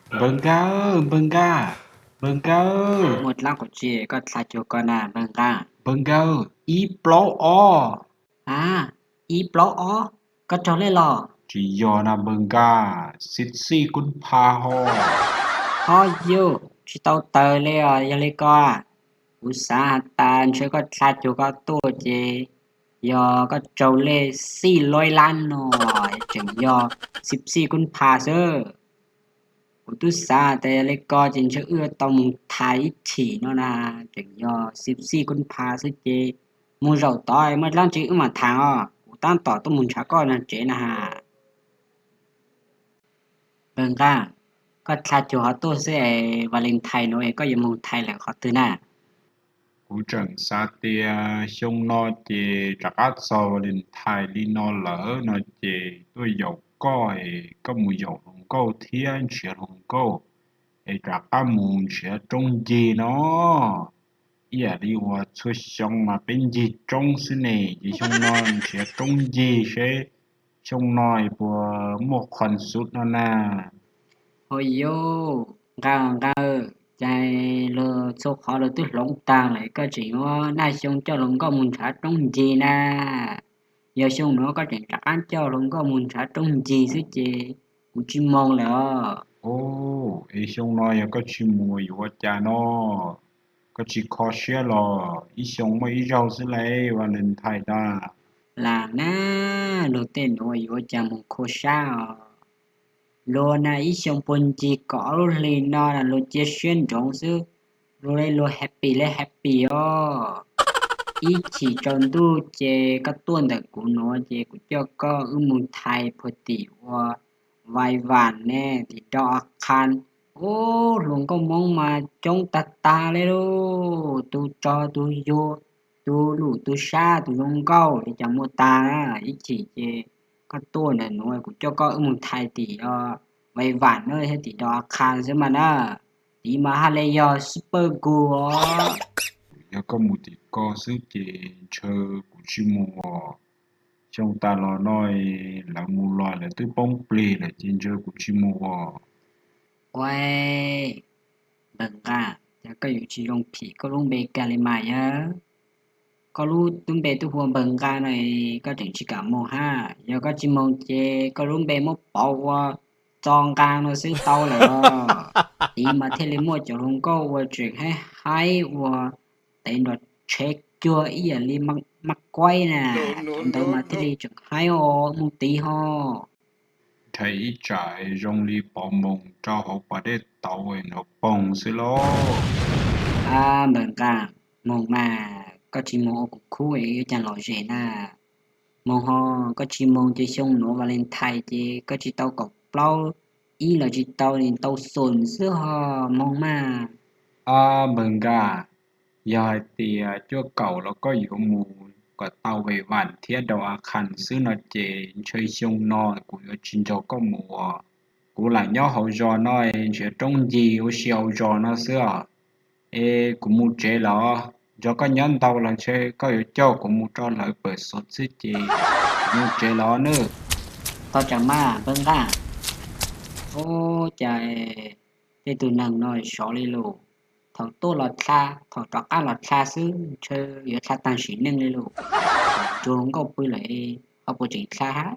Npawg Nkaj, npawg Nkaj, npawg Nkaj. Muaj dlaab quas tsi koj dlha cuag ko na npawg Nkaj? Npawg Nkaj, ib plaub ob. A, ib plaub ob, koj raug li los? Tsis yog na npawg Nkaj, xib xij kub pha ho. Ho yug, tsis tau taws li os. Yog li ko, kuv xav has tas ntshe koj dlha cuag ko tuaj ces yog koj raug lej xij loj lab no, tseem yog xib xij kub pha xwb. Kuv twb xav tas yog li ko ces ntshe wb yuav tau mus thais ib chim no na, tseem yog xib xij kub pha xwb ces mus zaum tod muaj dlaab tsi wb mam thais os. Kuv tab tom tuaj mus nrhav koj nag tsev na has. Npawg Nkaj, koj dlha cuag ho tuaj xwb es Valentine nuav es koj yuav moog thais lawm qhov twg na? Kuv tseem xav tias xyoo no ces rov qab txog Valentine li no lawm no ces tuaj yaum koj es koj mus yaum hluas nkauj thiab nrhiav hluas nkauj es rov qab mus nrhiav roob ncig no. Ib yam li uas txhua xyoo mas peb ncig roob xwb ne, ces xyoo no nrhiav roob ncig seb xyoo no puas muaj qhov xub no na. Ho yog, Nkaj, Nkaj, cas luag txhua qhov luag twb hloov tag lawm koj tseem yuav naj xyoo coj hluas nkauj mus nrhav roob ncig na? Yog xyoo nuav koj tseem rov qab coj hluas nkauj mus nrhav roob ncig xwb ces kuv tsis moog lawm os. Es xyoo no yog koj tsis mus yuav ua cas no? Koj tsis kho siab los? Ib xyoo muaj ib zaug xwb lauj, Valentine na. Lam na, luag tej nuav yuav ua cas mus kho sab os. Luag na ib xyoo puag ncig kaum ob lub hli no luag cia siab ntsoov xwb, luag le luag happy le happy os. Ib chim tsaus ntuj ces koj tuaj ntawm kuv nuav ces kuv coj koj wb mus thais puag tim ua Vais Vam ne, tim Dau A Khas. Ub, hluas nkauj Hmoob mas coob tag tag li lauj, tus rog tus yug, tus luj tus sab tus zoo nkauj li cas muaj tag na. Ib chim ces koj tuaj ntawm nuav kuv coj koj wb mus thais tim Vais Vam na thiab tim Dau A Khas xwb mas na. Tid mas haj le yog super cool os. Yog koj mus tim ko xwb ces ntshe kuv tsis mus os. Xyoo tas los no lawv mus los lawv twb poob plig lawm ces ntshe kuv tsis mus os. Ua, Npawg Nqaj, cas koj yuav tsis zoo phim koj lub npe kag li mas yog? Koj lub tub npe twb hu ua Npawg Nqaj no, koj tseem tsis kam mus hab? Yog koj tsis mus ces koj lub npe muab pauv ua Txo Nqaj no xwb tau lawm. Tid mas thiaj li muaj cov hluas nkauj uas tseem haib haib ua tev nrov tsheb cuag ib yam li Maj Kuaib na. Cov ntawd mas thiaj li tseem haib os, mus tid ho. Nrhais ib tsam zoo li pov moos rau hauv pas dej tauv nrov poog xwb lauj. Npawg Nqaj, moog mas koj tsis moog ua kuv khub yuav cas lom zem na. Moog ho, koj tsis moog ces xyoo nuav Valentine ces koj tsis tau kaum plaub ib los tsis tau, tau xoom xwb ho, moog mas. Npawg Nqaj, yog hais tias cuaj kaum los koj yuav mus kom tau Vais Vam thiab Dau A Khas xwb no ces ntshe xyoo no kuv yuav tsis nrog koj mus os. Kuv lam nyob hauv zos no nrhiav roob ncig ua si hauv zos no xwb os. Es kuv mus tsev los, nrog koj nyob ntau los ntshe koj yuav coj kuv mus rau lawv pawm xov xwb ces kuv mus tsev los nawb. Tau tsaam mas Npawg Nqaj. Ub, cas tej tug neeg no sov li lus, thaum tuaj los dlha, thaum rov qab los dlha xwb, ntshe yuav dlha taag sim neej li lus. Thaum nrug nkauj pw lawm ho puas tseem dlha hab?